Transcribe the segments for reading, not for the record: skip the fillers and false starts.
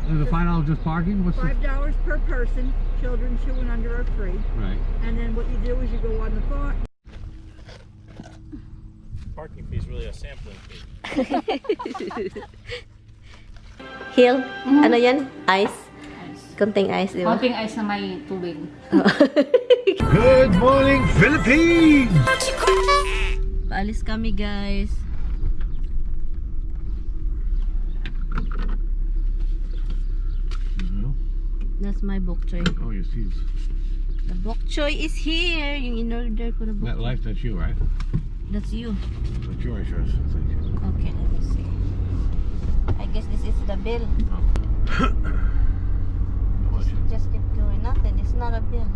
Is the $5 just parking? What's $5 per person. Children 2 and under are free. Right. And then what you do is you go on the phone. Parking fee is really a sampling fee. Hill, ano yan? Ice? Konting ice, di ba? Konting ice na may tubig. Good morning, Philippines! Paalis kami, guys. That's my bok choy. Oh, your seeds. The bok choy is here. Yung in-order ko na bok That life, that's you, right? That's you. That's yours, I think. Okay, let me see. I guess this is the bill. Just keep going. Nothing. It's not a bill.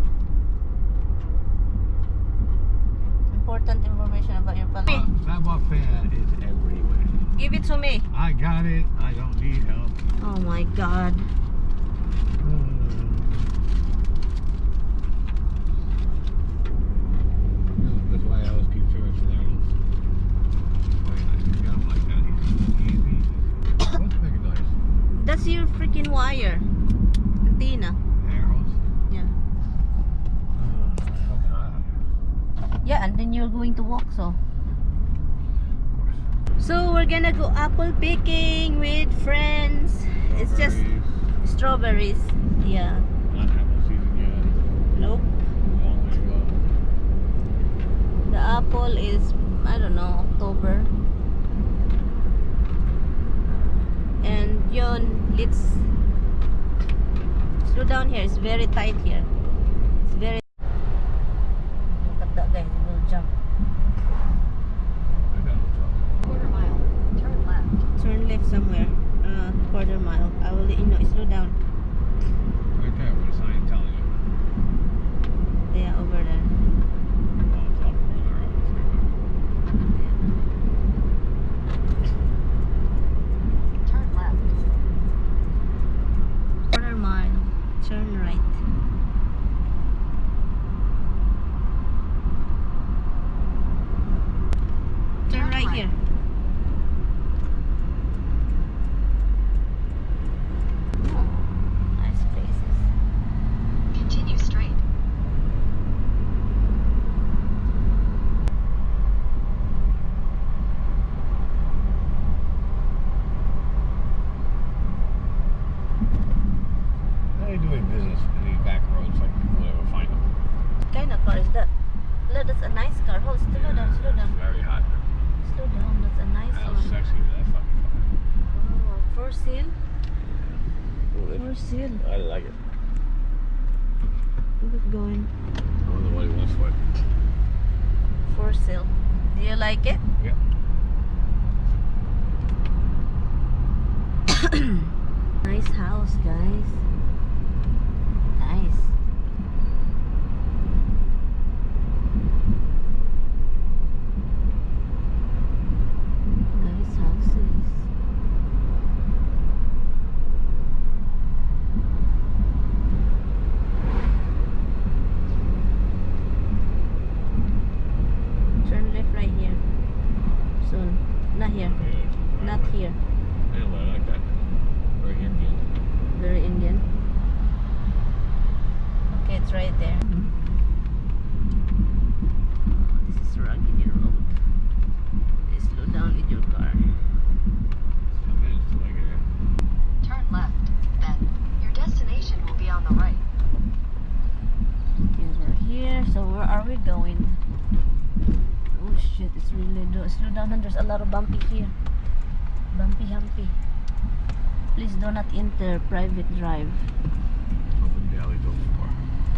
Important information about your palate. That fan is everywhere. Give it to me. I got it. I don't need help. Oh my God. That's why I always keep throwing flannels. I like that. Easy. What's making noise? That's your freaking wire. Antenna. Arrows? Yeah. Yeah, and then you're going to walk, so. So we're gonna go apple picking with friends. It's just strawberries. Yeah. Not apple season yet. Nope. Long way to go. The apple is, I don't know, October. And yun, let's slow down here. It's very tight here. It's very. Look at that guy. He will jump. Quarter mile. Turn left. Turn left somewhere. Quarter mile. I will let you know. Slow down. Right there, what a sign telling you. Yeah, over there. Oh, it's up further, obviously. Turn left. Quarter mile. Turn right. Turn right here. Oh, nice places. Continue straight. How are you doing business in these back roads like people ever find them? What kind of car is that? Look, that's a nice car. Hold, slow down, slow It's down. very hot. Slow down, that's a nice How one. sexy is that fucking car? Oh, for sale? For sale. I like it. Look at going. I don't know what he wants for it. For sale. Do you like it? Yeah. Nice house, guys. Nice. Nice houses. Turn left right here. Soon. Not here. Not here. Anyway, I like that. Very Indian. Very Indian. Okay, it's right there. This is rugged road. Please slow down with your car. Turn left. Then your destination will be on the right. Okay, we're here. So where are we going? Oh shit, it's really slow down, and there's a lot of bumpy here. Bumpy humpy. Please do not enter private drive. Open Valley go for.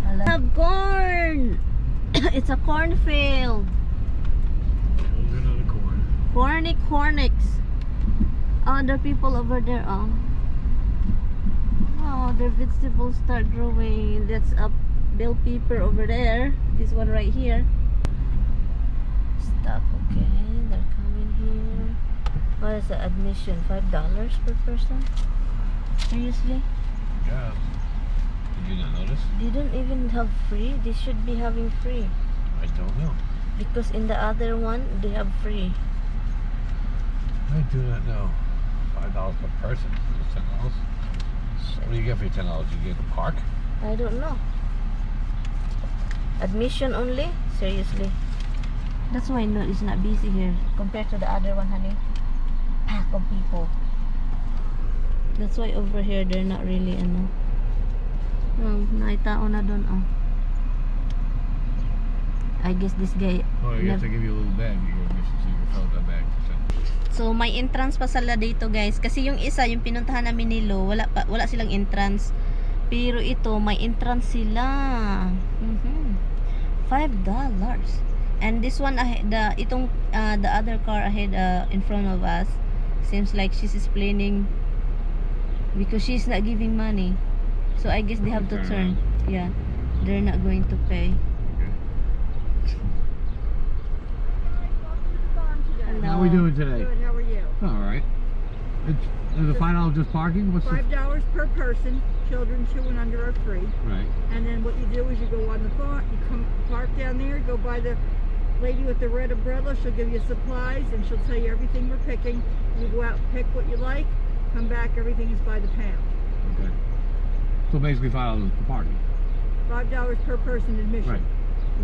I have corn. It's a cornfield. Children of the corn. Cornix. Oh, the people over there. Oh, their vegetables start growing. That's a bell pepper over there. This one right here. Stop. Okay, they're coming here. What is the admission? $5 per person? Seriously? Yeah. Did you not notice? They don't even have free. They should be having free. I don't know. Because in the other one, they have free. I do not know. $5 per person. $10. What do you get for your $10? You get the park? I don't know. Admission only? Seriously. That's why no, it's not busy here compared to the other one, honey. Pack of people. That's why over here they're not really ano. Oh, naitao na dun, oh. I guess this guy. Oh, I guess they give you a little bag. Your admission, so you can fill that bag. So may entrance pa sila dito, guys. Kasi yung isa, yung pinuntahan namin ni Lo, wala silang entrance. Pero ito, may entrance sila. $5. And this one ahead, the other car ahead in front of us seems like she's explaining because she's not giving money. So I guess they have to turn. Yeah, they're not going to pay. How are we doing today? Good, how are you? All right. Is the $5 just parking? What's $5 per person. Children 2 and under are free. Right. And then what you do is you go on the farm, you come park down there, go by the lady with the red umbrella. She'll give you supplies and she'll tell you everything we're picking. You go out, pick what you like, come back, everything is by the pound. Okay. So basically $5 per parking. $5 per person admission. Right.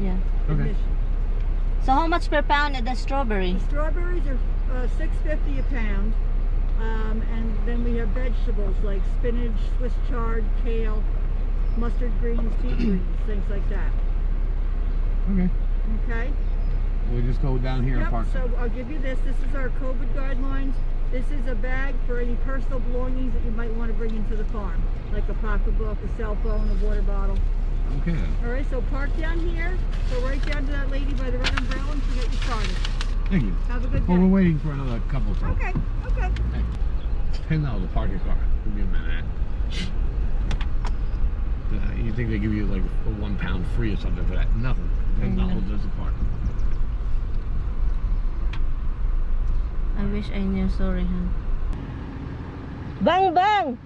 Yeah. Okay. Admission. So how much per pound at the strawberry? The strawberries are $6.50 a pound. And then we have vegetables like spinach, Swiss chard, kale, mustard greens, beet greens, things like that. Okay. Okay? We just go down here and Yep, park. so I'll give you this. This is our COVID guidelines. This is a bag for any personal belongings that you might want to bring into the farm, like a pocketbook, a cell phone, a water bottle. Okay. All right, so park down here. Go right down to that lady by the red umbrella and she'll get you started. Thank you. Have a good day. Well, we're waiting for another couple. So. Okay, okay. $10 to park your car. Give me a minute. You think they give you like a £1 free or something for that? Nothing. $10 just to park. I wish I knew. Sorry, hon. Bang bang!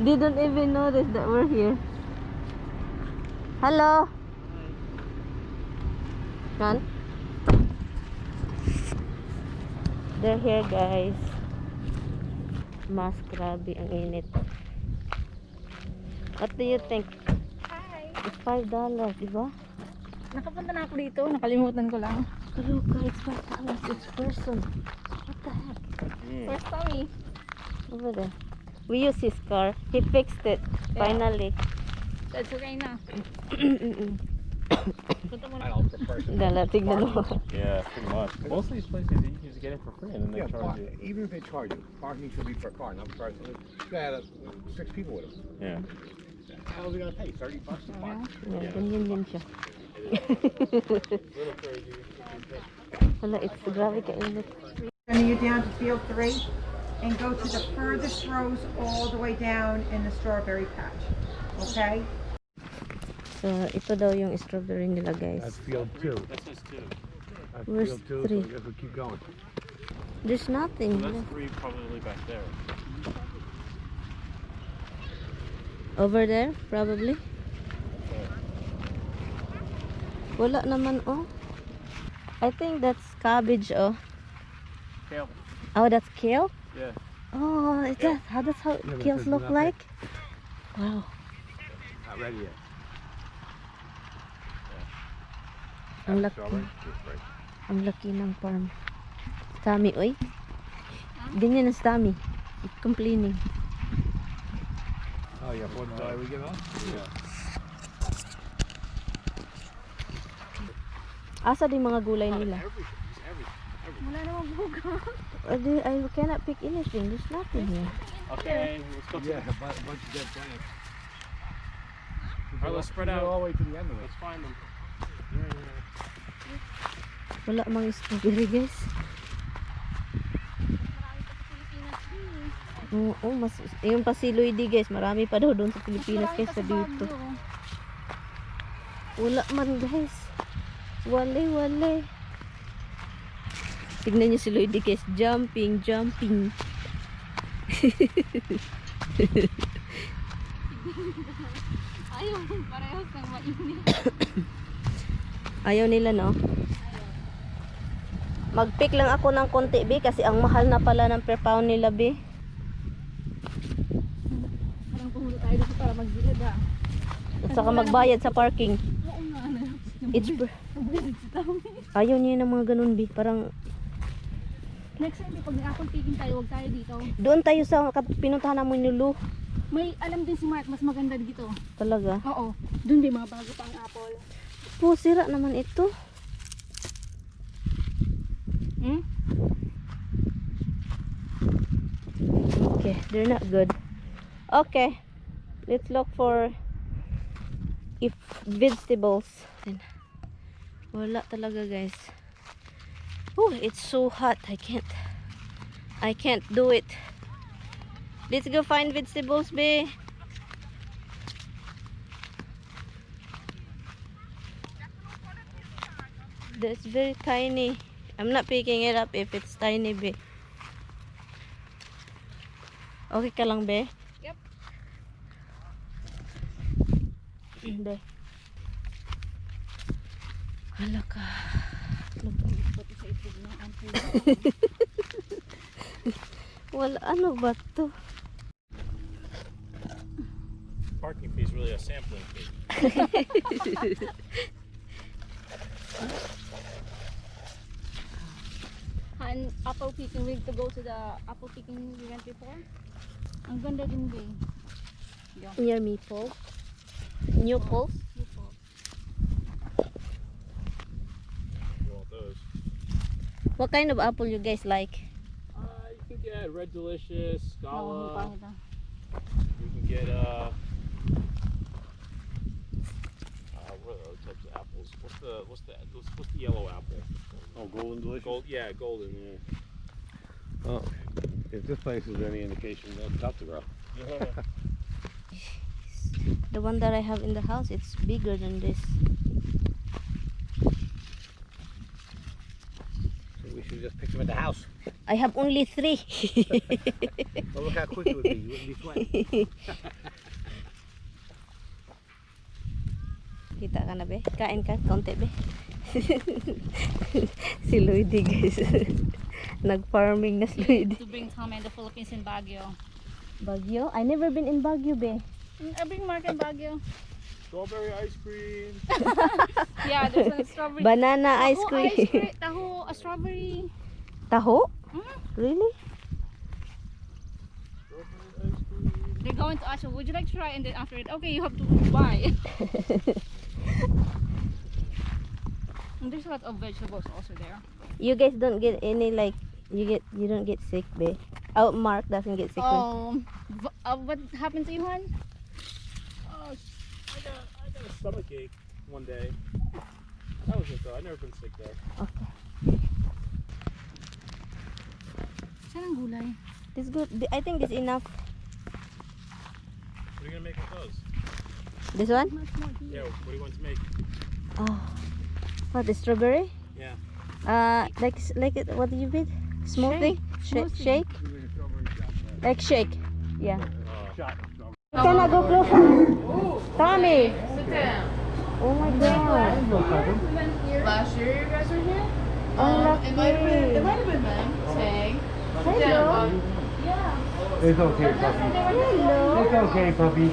Didn't even notice that we're here. Hello. Hon? They're here, guys. Mas, grabe ang init. What do you think? Hi! It's $5, diba? Nakapunta na ako dito, nakalimutan ko lang. Look, it's $5 each person. What the heck? First time Over there. We use his car. He fixed it. Finally. That's okay na. Punta mo na. $5 per person. Dala, tignan mo. Yeah, pretty much. Most of these places you can just get it for free and then they Yeah, charge you. even if they charge you, parking should be per car, not per person. You had 6 people with us. Yeah. How are we gonna pay? $30 to park? Yan, ganyan din siya. Wala, it's grabe kainit. Sending you down to field 3 and go to the furthest rows all the way down in the strawberry patch. Okay? So, ito daw yung strawberry nila, guys. That's field 2. That's just two. That's Where's field 2, three? so I guess we'll keep going. There's nothing. So that's three probably back there. Over there, probably. Wala naman, oh. I think that's cabbage, oh. Kale. Oh, that's kale? Yeah. Oh, is that how that's how but kales there's look nothing. like? Wow. Not ready yet. Ang laki. Ang laki ng farm. Stami, oy. Ganyan ang stami. Complaining. Oh yeah, what we get off? Yeah. Asa din mga gulay nila? Wala namang buga. I cannot pick anything. There's nothing here. Okay, let's go to Yeah, a bunch of dead plants. Alright, let's spread Go all out. the way to the end of it. Let's find them. Wala mga strawberry, guys. Oo, mas yung pasiloy di, guys. Marami pa daw doon sa Pilipinas kaysa dito. Wala man, guys. Wale. Tignan niyo si Lloydie, guys. Jumping. Ayaw, parehas ng mainit. Ayaw nila, no? Mag-pick lang ako ng konti, be, kasi ang mahal na pala ng per pound nila, be. Parang pumunta tayo dito para magbilad ha. At saka magbayad sa parking. Oo nga, ano. It's Nagbilad si Tommy. ayaw niya ng mga ganun, be. Parang Next time, pag nag-apple picking tayo, huwag tayo dito. doon tayo sa pinuntahan namin ni Lu. May alam din si Mark, mas maganda dito. Talaga. Oo. Doon din mga bago pang apple. Po, sira naman ito. Hmm? Okay, they're not good. Okay, let's look for if vegetables. Wala talaga, guys. Oh, it's so hot. I can't do it. Let's go find vegetables, be. That's very tiny. I'm not picking it up if it's tiny, be. Okay ka lang, be? Yep. Be. Hala ka. Pati sa itlog ng apple. Wala, ano ba to? Parking fee is really a sampling fee. And apple picking, we need to go to the apple picking we went before. Ang ganda din din. Near Meeple. New Pulse. You want those? What kind of apple you guys like? You can get Red Delicious, Oo, Scala. pangit ah. You can get what are those types of apples? What's the yellow apple? Oh, golden delicious. Gold, yeah, golden. Yeah. Oh, if this place is any indication, that's tough to grow. The one that I have in the house, it's bigger than this. So we should just pick them at the house. I have only 3. Well, look how quick it would be. You wouldn't be sweating. Kita ka na, be? Kain ka, konti, be. Si Lloydie, guys. Nag-farming na si Lloydie. To bring Tom and the Philippines in Baguio. Baguio? I never been in Baguio, be. I bring Mark in Baguio. Strawberry ice cream. Yeah, there's a strawberry. Banana ice cream. Taho, a strawberry. Taho? Mm. Really? Strawberry ice cream. They're going to ask you, would you like to try? And then after it, okay, you have to buy. And there's a lot of vegetables also there. You guys don't get any, like, you don't get sick, be. Oh, Mark doesn't get sick. Oh, what happened to you, hon? I got a stomach ache one day. That was it though. I've never been sick though. Okay. Saan ang gulay? This good. I think this enough. What are you gonna make with those? This one? Yeah. What do you want to make? Oh. What, the strawberry? Yeah. Like it, what do you mean? Smoothie? Smoothie. Shake? Like shake. Yeah. Shot. Can I go closer? Tommy! Sit down. Oh my god. Last year you guys were here? Oh, It might have been lucky. them. Tag. Hello. It's okay, puppy. Hello. It's okay, puppy.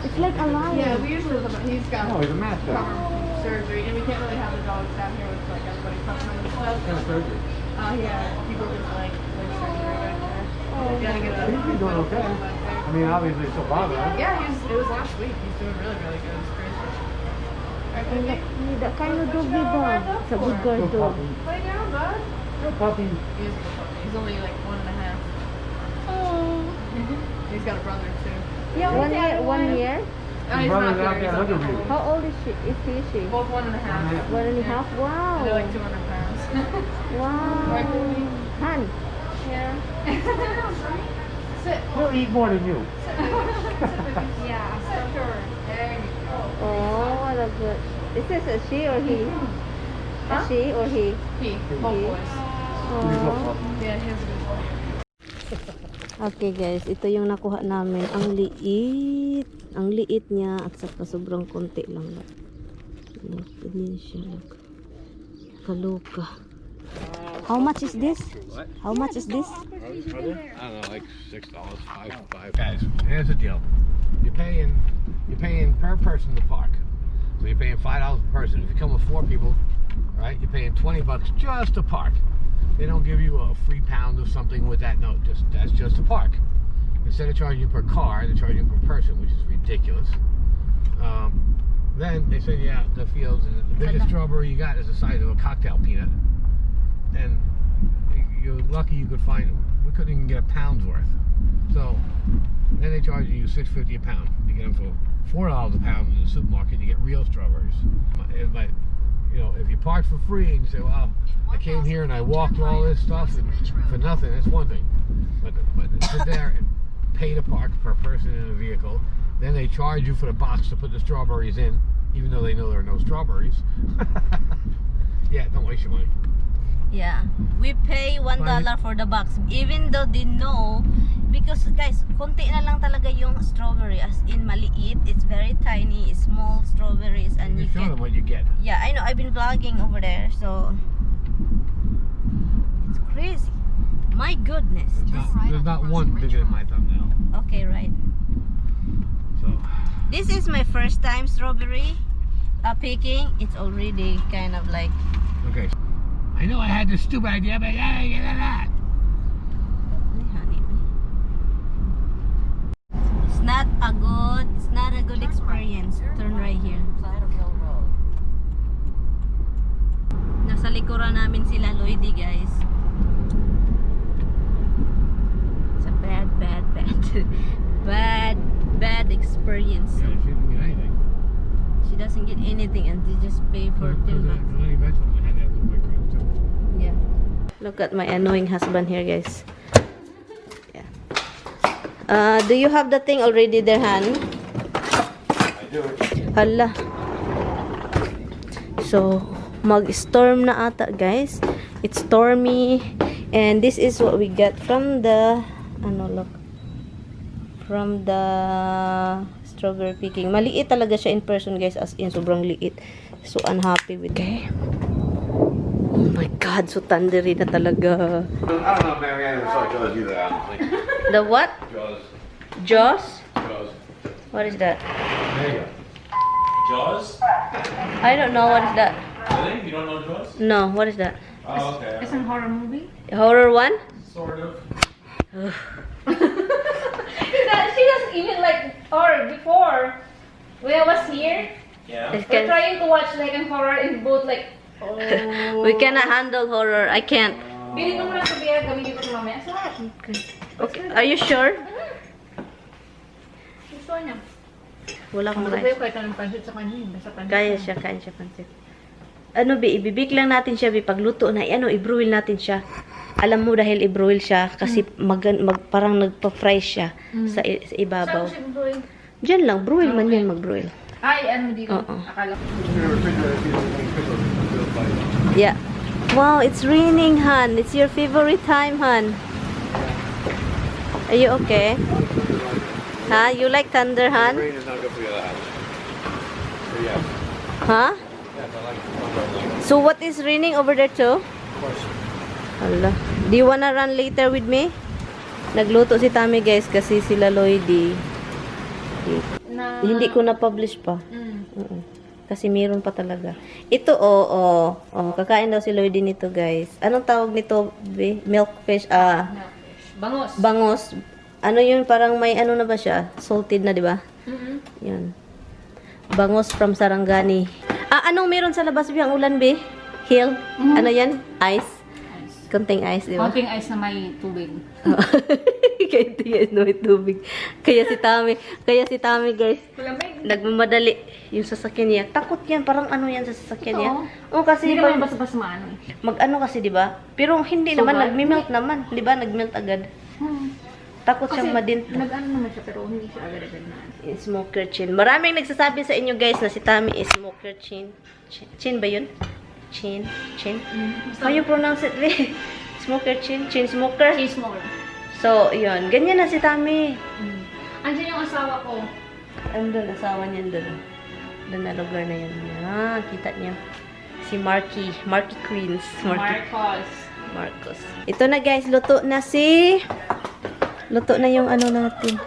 It's like a lion. Yeah, we usually look at he's got Oh, he's a master. surgery, and we can't really have the dogs down here with like everybody covering themselves. What kind of surgery? Yeah, he broke his leg surgery back there. Gotta get a. He's been doing okay. I mean, obviously it's still bothering him. Yeah, it was last week. He's doing really, really good. It's crazy. That kind of dog we dog. It's a good girl Good dog. puppy. Lay down, bud. Good puppy. He is a good puppy. He's only like 1.5. Oh. He's got a brother too. Yeah, 1 year. 1 year. He's brother's not out there. there He's looking like for you. How old is she? Is she? both 1.5. 1.5. Wow. They're like 200 pounds. Wow. Han. Yeah. Sit. He'll eat more than you. Yeah, sure. There you go. Oh, what a good. Is this a she or he? A she or he? He. Both He. boys. He's a good Oh. puppy. Yeah, he has a good boy. Okay guys, ito yung nakuha namin. Ang liit. Ang liit niya at saka sobrang konti lang. Look, ganyan siya. Look. Kaluka. How much is this? What? How much is this? I don't know, like $6, $5. Guys, here's the deal. You're paying per person to park. So you're paying $5 per person. If you come with 4 people, right, you're paying $20 just to park. They don't give you a free pound or something with that. No, that's just to park. Instead of charging you per car, they charge you per person, which is ridiculous. Then they send you out the fields, and the biggest strawberry you got is the size of a cocktail peanut. And you're lucky you could find. We couldn't even get a pound's worth. So then they charge you $6.50 a pound. You get them for $4 a pound in the supermarket. You get real strawberries. But you know, if you park for free and you say, "Well, I came here and I walked all this stuff and for nothing," that's one thing. But sit there and pay to park per person in a vehicle. Then they charge you for the box to put the strawberries in, even though they know there are no strawberries. Yeah, don't waste your money. Yeah, we pay $1 for the box, even though they know, because guys, konti na lang talaga yung strawberry, as in maliit. It's very tiny, small strawberries, and You you show can. them what you get. Yeah, I know. I've been vlogging over there, so it's crazy. My goodness. There's not one bigger than my thumbnail. Okay, right. So This is my first time strawberry picking. It's already kind of like. okay. I know I had this stupid idea, but Honey. It's not a good experience. Turn right here. Nasa likuran namin sila Lloydie, guys. It's a bad experience. Yeah, she didn't get anything. She doesn't get anything, and they just pay for $10. The only vegetable I had that little white crab too. Yeah. Look at my annoying husband here, guys. Yeah. Do you have the thing already there, Han? I do. Hala. So, mag-storm na ata, guys. It's stormy. And this is what we got from the, from the strawberry picking. Maliit talaga siya in person, guys. As in, sobrang liit. So, unhappy with it. Oh my God, so thundery na talaga. I don't know if MaryAnn saw Jaws either, honestly. The what? Jaws. Jaws? Jaws. What is that? There you go. Jaws? I don't know what is that. Really? You don't know Jaws? No, what is that? Oh, okay. It's a horror movie. A horror one? Sort of. She doesn't even like horror before. When I was here, Yeah. It we're can, trying to watch like a horror in both like. Oh. we cannot handle horror. I can't. Bili ko muna sa biya, gamitin ko mamaya. Sarap. Okay. Are you sure? Gusto niya. Wala akong Sabi rice. ko kahit anong pansit sa kanya. Basta pansit. Kain siya pansit. Ano, ibibig lang natin siya, pagluto na, i-broil natin siya. Alam mo dahil i-broil siya, kasi parang nagpa-fry siya sa ibabaw. Saan ko siya broil? Diyan lang, broil man yan, mag-broil. Ay, ano dito? Oo. Akala ko. Yeah. Wow, it's raining, Han. It's your favorite time, Han. Are you okay? Huh? You like thunder, Han? Rain is not good for your house. So yeah. Huh? Yes, I like thunder. So what is raining over there too? Of course. Hala. Do you wanna run later with me? Nagluto si Tami, guys, kasi sila Lloydie. Hindi ko na-publish pa. Kasi meron pa talaga. Ito, kakain daw si Lloydie nito, guys. Anong tawag nito, milkfish? Bangos. Bangos. Ano yun, parang may ano na ba siya? Salted na, di ba? Yan. Bangos from Sarangani. Anong meron sa labas, Ang ulan, be? Hill? Ano yan? Ice? Konting ice, di ba? Konting ice na may tubig. Konting ice na may tubig. Kaya si Tami, guys, Kulamig. nagmamadali yung sasakyan niya. Takot yan, parang ano yan sa sasakyan niya. Oo, kasi Hindi naman basta-basta maano eh. mag-ano kasi, di ba? Pero hindi naman, nagmi-melt naman. Di ba? Nag-melt agad. Takot siyang madinta. Nag-ano naman siya pero hindi siya agad-agad na. Smoker chin. Maraming nagsasabi sa inyo, guys, na si Tami is smoker chin. Chin ba yun? Chin. How you pronounce it, Lee? Smoker chin? Chin smoker? Cheese more. So, yun. Ganyan na si Tami. Andiyan yung asawa ko. Andun, asawa niya doon. Doon na lugar na yun. Kita niya. Si Marky Queens. Marcos. Marcos. Ito na guys, luto na yung ano natin.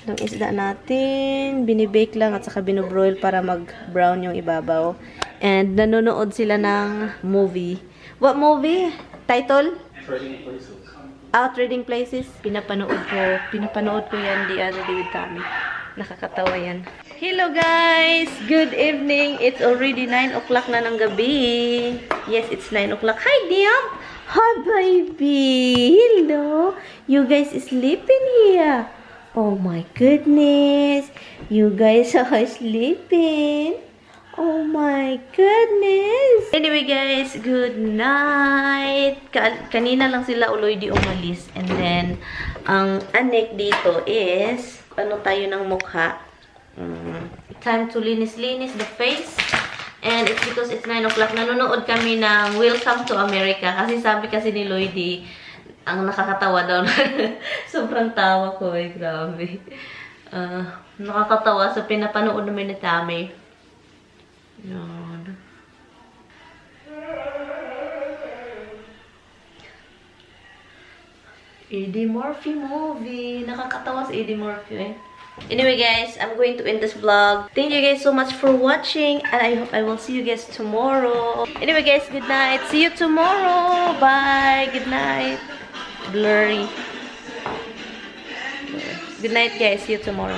Yung isda natin. Binibake lang at saka binobroil para mag-brown yung ibabaw. And nanonood sila ng movie. What movie? Title? Trading Places. Trading Places. Pinapanood ko yan the other day with Tommy. Nakakatawa yan. Hello guys! Good evening! It's already 9 o'clock na ng gabi. Yes, it's 9 o'clock. Hi, Diam! Hi, baby! Hello! You guys sleeping here? Oh my goodness! You guys are sleeping? Oh my goodness! Anyway guys, good night! Kanina lang sila uloy di umalis. And then, ang anek dito is, ano tayo ng mukha? Time to linis-linis the face. And it's because it's 9 o'clock. Nanonood kami ng Welcome to America. Kasi sabi kasi ni Lloydie, ang nakakatawa daw. Sobrang tawa ko eh. Grabe. Nakakatawa. So, pinapanood namin ni Tammy. Yan. Eddie Murphy movie. Nakakatawa si Eddie Murphy eh. Anyway guys, I'm going to end this vlog. Thank you guys so much for watching. And I hope I will see you guys tomorrow. Anyway guys, good night. See you tomorrow. Bye. Good night. Blurry. Good night guys. See you tomorrow.